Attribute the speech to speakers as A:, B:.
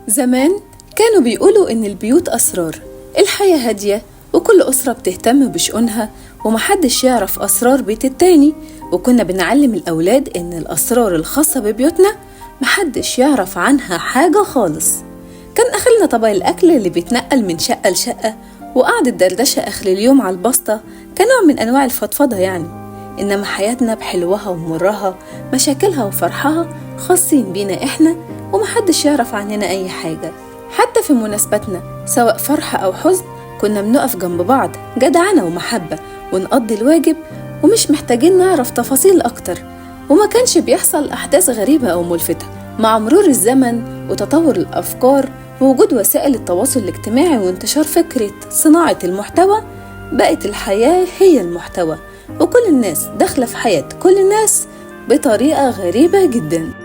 A: زمان كانوا بيقولوا إن البيوت أسرار، الحياة هادية وكل أسرة بتهتم بشؤونها ومحدش يعرف أسرار بيت التاني، وكنا بنعلم الأولاد إن الأسرار الخاصة ببيوتنا محدش يعرف عنها حاجة خالص. كان آخرنا طبق الأكل اللي بيتنقل من شقة لشقة وقعدة دردشة آخر اليوم على البسطة كنوع من أنواع الفضفضة يعني. إنما حياتنا بحلوها ومرها، مشاكلها وفرحها، خاصين بينا إحنا ومحدش يعرف عننا أي حاجة. حتى في مناسباتنا سواء فرح أو حزن كنا بنقف جنب بعض جدعنة ومحبة ونقضي الواجب ومش محتاجين نعرف تفاصيل أكتر، وما كانش بيحصل أحداث غريبة أو ملفتة. مع مرور الزمن وتطور الأفكار ووجود وسائل التواصل الاجتماعي وانتشار فكرة صناعة المحتوى، بقت الحياة هي المحتوى، وكل الناس داخلة في حياة كل الناس بطريقة غريبة جدا.